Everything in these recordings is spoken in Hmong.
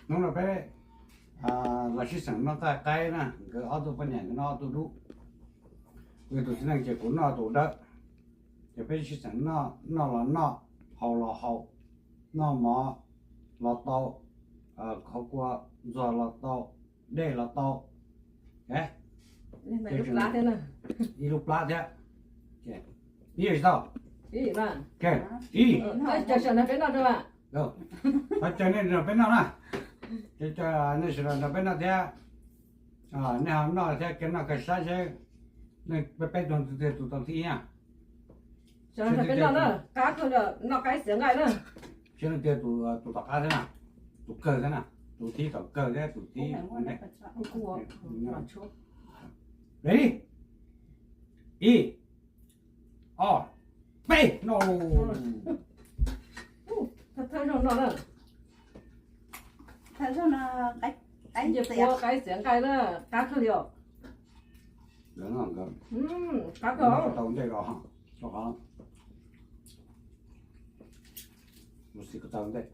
Hnub no peb los sib xeem noj txaj qaib na, nkawd ob tug poj niam nkawd noj ob tug dub. Kuv yog tus txiv neej ces kuv noj tus dawb. Ces peb sib xeem noj, noj los noj, haus los haus, noj mov los tau, qhov kua ntxuag los tau, dej los tau. Ib lub plab thiab. Ib yam tsis tau. Ib, qhov caw nej nrog peb noj na. Nej sawv daws nrog peb noj thiab. Nej ho noj thiab, kawg noj kawg saib seb nej peb tug twg tus tau thib ib na. Sawv daws nrog peb noj na, qab kawg li, noj qaib xiav nqaij na. Seb leej twg tus tom qab thiab na, tus kawg thiab na, tus thib tom kawg thiab tus thib. Ready, ib, ob, peb, noj. Thawj zaug noj na. Thawj zaug no, qaib xiav nqaij na, qab kawg li os. Qab kawg. Tau ntej los, ua si ko tau ntej.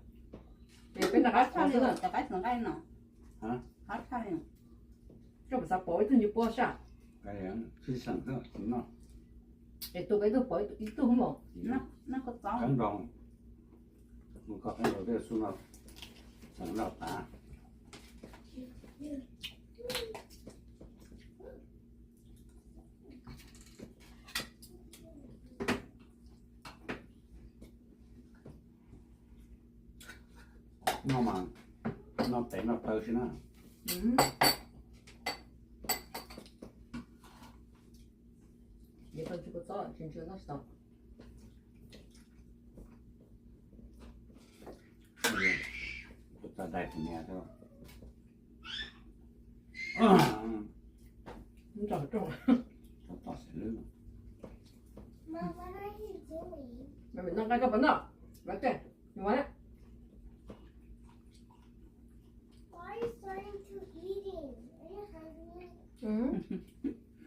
Es peb noj qab kawg xwb na. Cov qaib xiav nqaij no. Qab kawg li. Koj puas xav pauv ib tug ntsej puab saj? Sib xeem xwb, noj. Es tus peb tug pauv ib tug mos. Qab nrog, mus koj qab nrog tej xub no, xeem noj tas. Noj mas, noj tes noj taw xwb na. Tsis tau tsis tau tsis tau. Txas dais tus niam thiab. Tom tom xav lwb. Mami noj nqaij koj puas noj? Ua tej, ua na. Why are you starting to eating? Are you hungry?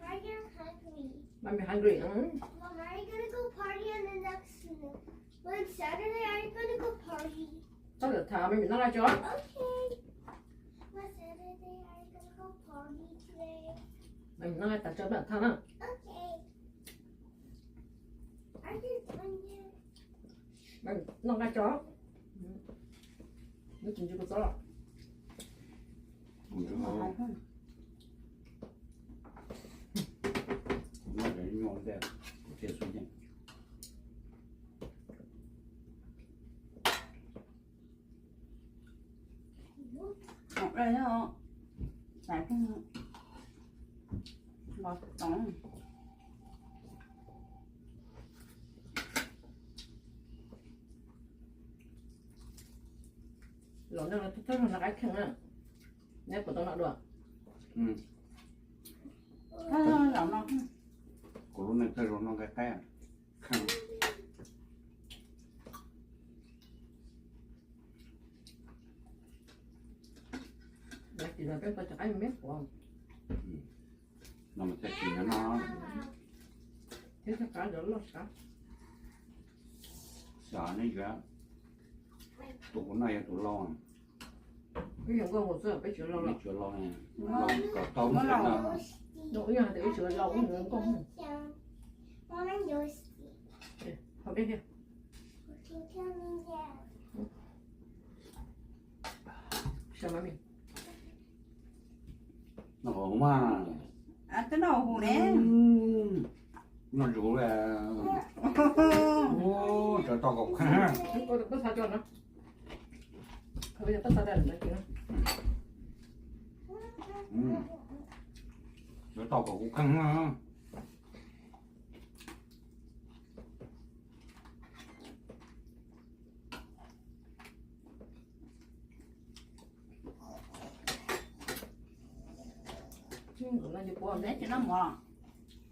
Are you hungry? Mami hungry. Mom, are you gonna go party on the next, on Saturday? Are you gonna go party? Txhob lawm tham, mami noj nqaij tso. Okay. Mom, Saturday, are you gonna go party today? Mami noj nqaij tas tso peb tham na. Okay. Are you done yet? Mami noj nqaij tso. Noj tsis ntsib kuv txob los. Los neej thawj zaug noj qaib kheej na, neb puas tau noj dua? Kuv lub neej thawj zaug noj nqaij qaib. Lawv tsis los peb tau cov qaib me me puav. No mas thiaj tsis nyob no. Thiab cov qaib loj loj sab. Xyov nej yuav tus kuv noj yog tus laus. Ib yam nkauj hauv xwb peb tsis laus, peb tsis laus, laus kom tau mus no. Ib yam hais tias wb tsis laus wb nkauj. Noj qhov huv mas. Twb noj huv ne. Noj zuv li. Tsov tau kom kheej. Tsov tau kom kuv kheej na.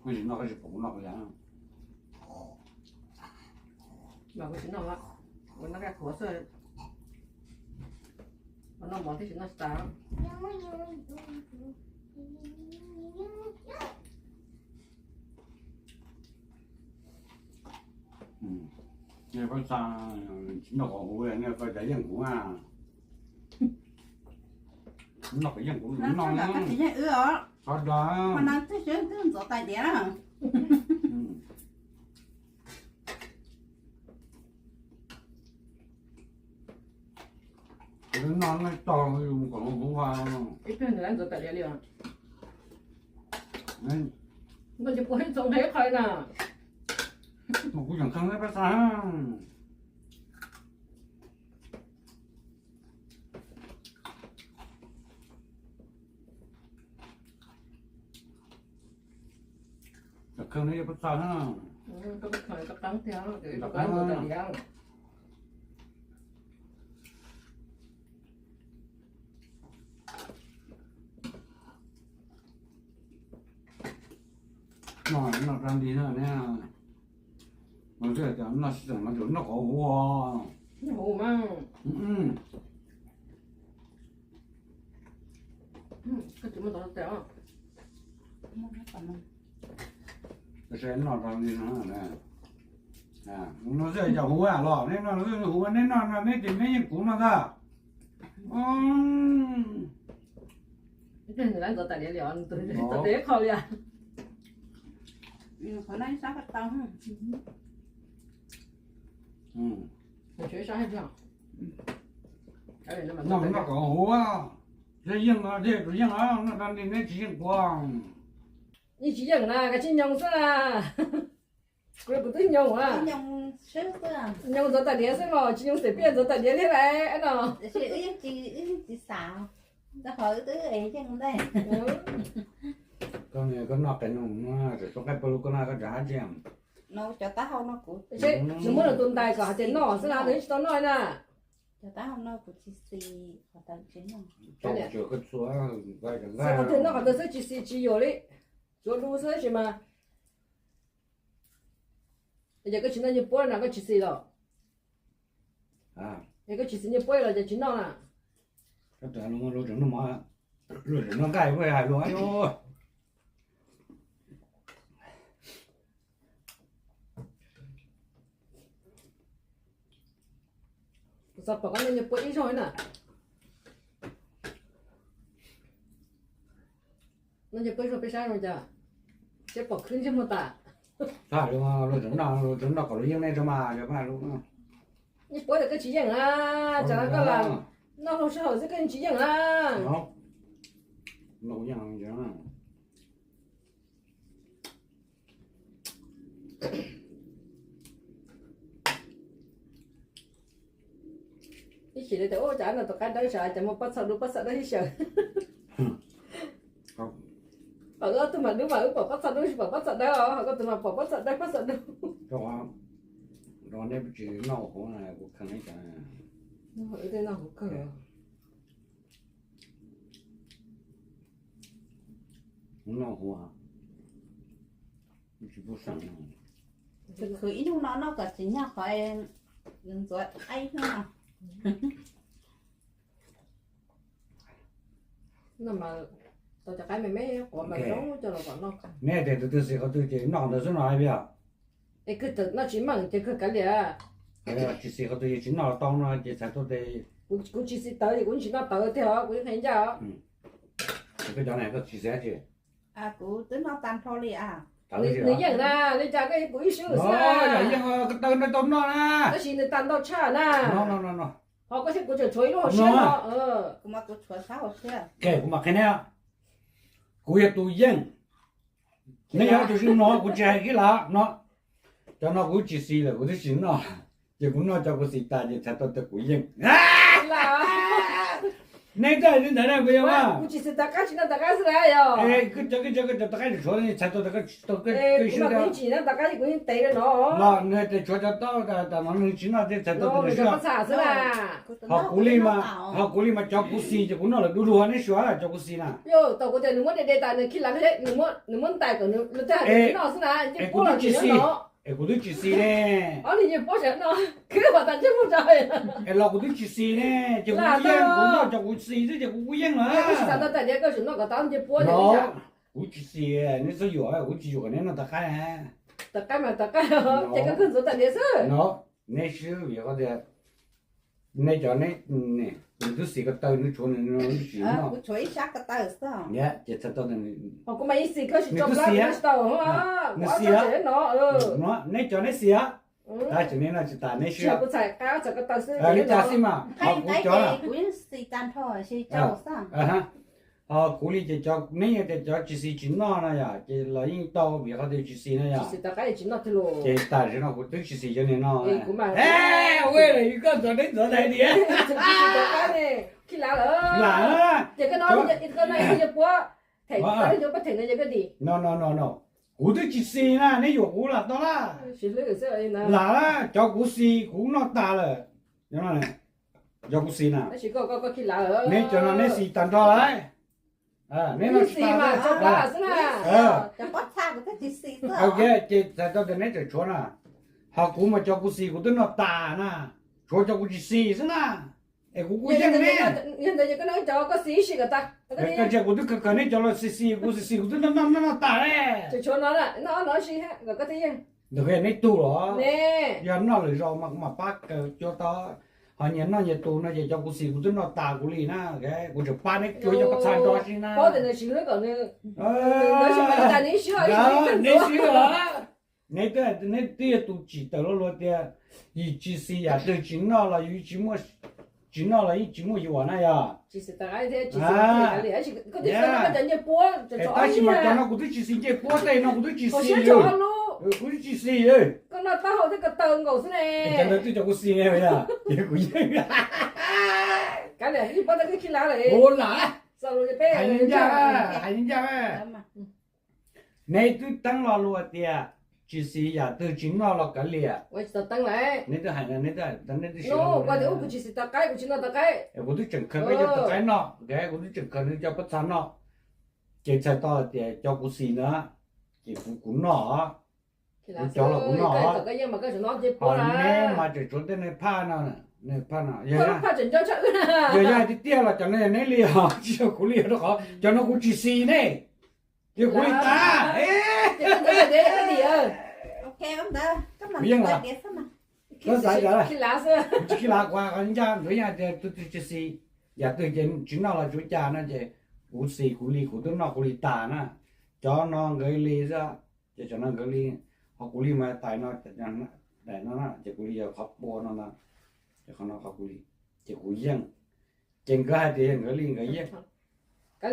Kuv tsis noj, kuv tsis pom kuv noj kuv yam. Mas kuv tsis noj, kuv noj kaj qhuav xwb. Kuv noj mov thiab tsis noj tas. Nej pab xa tsis noj qhov huv, nej koj cas yeej huv a. Noj kom yeej kuv noj. Koj tsis yeej wb os. Qhov no twb xyov twb ntxuav tais diav na. Noj no tog mus kom huv huv. Ib pliag nws ntxuav tais diav li os. Noj ces puas heej txoos heev qhov na. Kuv tseem kheej peb xav. Tseem kheej peb xav na. Noj, noj rau nti no ne. Mas twb tias noj sib teem mas tsum noj kom huv. Huv mas. Koj tsis muaj ntau tes os. Noj rau nti no. No xwb yog huv los neb noj, huv neb noj no neb ces neb yeej kuv no ntag. Ntxuav tais diav li os, ntxuav tais diav qhov li. Qhov no ib sab tau. Noj kom huv, yeej no, yeej no, noj rau nti neb tsis yeej kuv. Yeej tsis yeej na, koj tsis nyoog xwb na. Kuv, kuv twb nyoog a. Nyoog ntxuav tais diav xwb los tsis nyoog xim piaj ntxuav tais diav thiab lauj no. Wb yeej tsis xav, rau qhov wb twb yeej ntej. Koj noj qe no, tseem tau qaib pawg lug koj noj koj tseem hab tsi. Nws muab nws tus ntais kom hais tias noj xwb na, nws tsis tau noj na. Cov taub hau no kuv tsis xis, qhov ntawd tsis noj. Xwb qhov twg noj qhov ntawd xwb, tsis xis tsis yuam li. Tsuav du xwb tab sis mas. Ces koj tsis noj nyiaj puab no koj tsis xis los? Es koj tsis xis nyiaj puab los ces tsis noj na. Luag tseem noj nqaij, hais luag. Kuv xav pom koj noj nyiaj puab ib zaug na. Noj nyiaj puab ib zaug peb saib zoo cas, seb pom khwb ntsej muag tas. Luag tseem noj kom luag yeej nej tso mas. Nyiaj puab ces koj tsis yeej na, tsam no koj lam noj hauv sij hawm xwb koj yeej tsis yeej na. Ib chim li tias ua cas no tus qaib dawb sav cas muaj pob txha dub pob txha dawb ib saws. Pom wb ob tug mas dub mas wb pom pob txha dub tsis pom pob txha dawb os, ho koj tus mas pom pob txha dawb pob txha dub. Rau neb tsis noj huv na, kuv kheev ib co. Wb tej noj huv kawg. Noj huv, tsis pub seem. Khwv ib hnub no noj kom tsim nyog qhov ntxuav qaib hnub no. Noj mas tau cov qaib me me quav mas zoo coj los kom noj. Neb tias tus twg xis qhov twg ces noj qhov ntawd xwb no hais tias. Es kawg txawm noj tsis meej ces kawg kav liam. Tsis xis qhov twg ces tsis noj tau no ces txhais tau tias. Kuv tsis xis tawv ces kuv tsis noj tawv tiag os, kuv yeej hais ncaj os. Koj cov ne koj tsis xis tsi? Kuv twb noj tag nrho li. Nws yeej na, li cas koj kuv ib sub xwb. Yog yeej ko taw nrog tau noj na. Tab sis nws tag ntau tshaj na. Ho koj thiab kuv tseem tshuav ib lub hauv siab no. Kuv mas kuv tshuav sab hauv siab. Kuv mam qhia neb, kuv yog tus yeej. Neb yog tus sib no kuv tsis hais kiag lawm no. Cov no kuv tsis xis lawm kuv twb tsis noj. Ces kuv noj cov kuv xis tas ces txhais tau tias kuv yeej. Neb twb hais li ntawd na kuv yog mas. Kuv tsis xis tas qab tsis noj tas qab xwb na yog. Koj cov, koj cov, koj cov tas qab tsis tshuav txhais tau tias koj tsis tau koj ib sub. Kuv tsis noj tas qab kuv yeej tev rau no. Los nws tias tshuav cov taub tas no nws tsis noj ces txhais tau tias nws xwb. Ho kuv li mas, ho kuv li mas cov kuv xis ces kuv noj lawm du lug neb suav cov kuv xis na. Yog tau kuv tias nws muab de de tas nws khib lav, nws muab ntais kom nws, nws twb hais tias nws noj xwb na, es kuv twb tsis xis ne. Ob niag nyiaj puab sawv no khwb mas tas ntsej muag tso. Es los kuv twb tsis xis ne, ces kuv yeej, kuv noj cov kuv xis xwb ces kuv kuj yeej lawm. Koj tsis xav tau tais diav koj tseem noj kom tau nyiaj puab no. Kuv tsis xis, neb txhob yuam, kuv tsis yuam kom neb noj tas qaib. Tas qaib mas tas qaib, ces koj kawg ntxuav tais diav xwb no. Neb swb vim qhov tias Nej cov, nws twb xis ko taw, nws tshuav nws tsis noj. Ces txhais tau nws twb xis, nws xis, neb cov neb xis, tab sis neb noj tsis tas neb swb. Li cas xij mas, ho kuv cov, ho kuv li ces cov neb yog tias cov tsis xis tsis noj no yom, ces los yeej tau vim qhov tias tsis xis no yom. Ces tam sim no kuv twb tsis xis cov niag no. Ua li koj ntxov neb ntxov ntag tias. Lam, no no no no, kuv twb tsis xis na, neb yuam kuv lam tau lawm. Lam, cov kuv xis kuv noj tas lawm. Cov kuv xis na, neb cov no neb xis tag nrho lawm. Neb noj tsis tas. Ces txhais tau tias neb tseem tshuav na, ho kuv mas cov kuv xis kuv twb noj tas na, tshuav cov kuv tsis xis xwb na. Es kuv kuj yeej ne. Koj ntsia kuv twb kawg kawg neb cov los xis xis, kuv xis xis kuv twb noj noj noj tas lawm. Ntawm neb tug los, yog noj lwm zaus mas kuv mam pab kaw cuab tau, ho nyias noj nyias tus no ces cov kuv xis kuv twb noj tas kuv li na, kuv tseem pab neb cuab cov pob txha nrog si na. Neb swb os. Neb twb, neb twb yog tus tsim tawm lo lus tias yus tsis xis yam twg tsis noj los yus tsis noj los yeej tsis muaj yuam na yog. Tab sis mas cov no kuv twb tsis xis ncej puab tej no kuv twb tsis xis, kuv twb tsis xis. Cov ntawd twb cov kuv xis ne yog, ces kuv yeej. Ua lam, hais li ncaj, hais li ncaj. Neb twb teeb lo lus tias tsis xis yam twg tsis noj los kav liam. Neb twb hais, neb twb, neb twb xis, kuv twb tseem khaws peb cov tawv qaib noj, kuv twb tseem khaws nws cov pob txha noj. Ces txhais tau tias cov kuv xis ntawd, ces kuv, kuv noj, kuv cov los kuv noj. Ho neb mas tseem tshuav tej nws phaj no, nws phaj no, yog, yog hais tiag tiag los cov no yog neb li os, tsis yog kuv li os, rau qhov cov no kuv tsis xis ne. Ces kuv li tas. Kuv yeej, koj xav cas, kuv tsis khib lav, kuv hais qhov ncaj, kuv yeej hais tias tus twg tsis xis yam twg ces tsis noj los tsuav cas no ces kuv xis kuv li, kuv twb noj kuv li tas na. Cov no nkawd li xwb, ces cov no nkawd li, ho kuv li mas tais no, tais no na, ces kuv li yog qhov pua no na, ces qhov no qhov kuv li, ces kuv yeej, ces nkawd hais tias yog nkawd li nkawd yeej. Kuv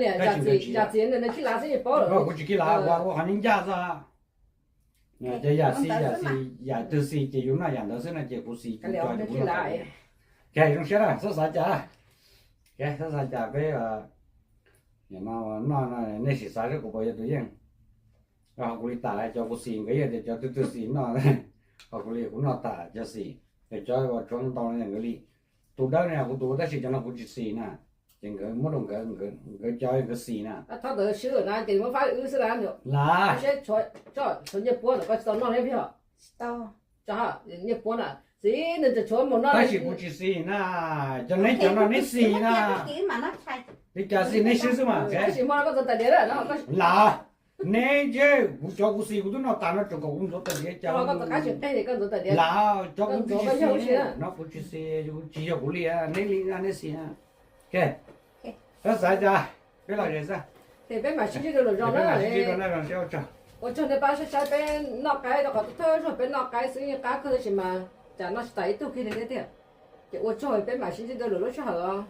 tsis khib lav, ua qhov ncaj xwb. Ces yam xis, yam xis, yam twg xis ces yus noj yam ntawd xwb no ces kuv xis kuv cov. Zoo siab na, txhob xav cas, txhob xav cas peb noj no nej sim xav seb kuv puas yog tus yeej. Ho kuv li tas, cov kuv xis nkawd yeej tias cov twg twg xis noj, ho kuv li kuv noj tas cov xis, cov uas tshuav ntau no nkawd li. Tus dawb no yog kuv tus tab sis cov no kuv tsis xis na, ces nkawd muab rau nkawd, nkawd cov nkawd xis na. Lam, nyiaj puab na, tab sis kuv tsis xis na, cov neb cov no neb xis na. Li cas xij neb swb xwb mas. Lam, neb ntshe kuv cov kuv xis kuv twb noj tas no tseem kom kuv ntxuav tas diav cas. Lam, cov kuv twb tsis xis no, kuv tsis xis, tsis yog kuv li, neb li neb xis na. Txhob xav cas, peb los ze xwb. Peb mam sib ntsib dua lwm zaus na. Ua tsaug nej pab saib saib peb noj qaib rau qhov thawj zaug peb noj qaib xwb yeej qab kawg tab sis mas cas noj tsis tas ib tug kiag li thiab tiag. Ces ua tsaug, peb mam sib ntsib dua lwm lub sij hawm os.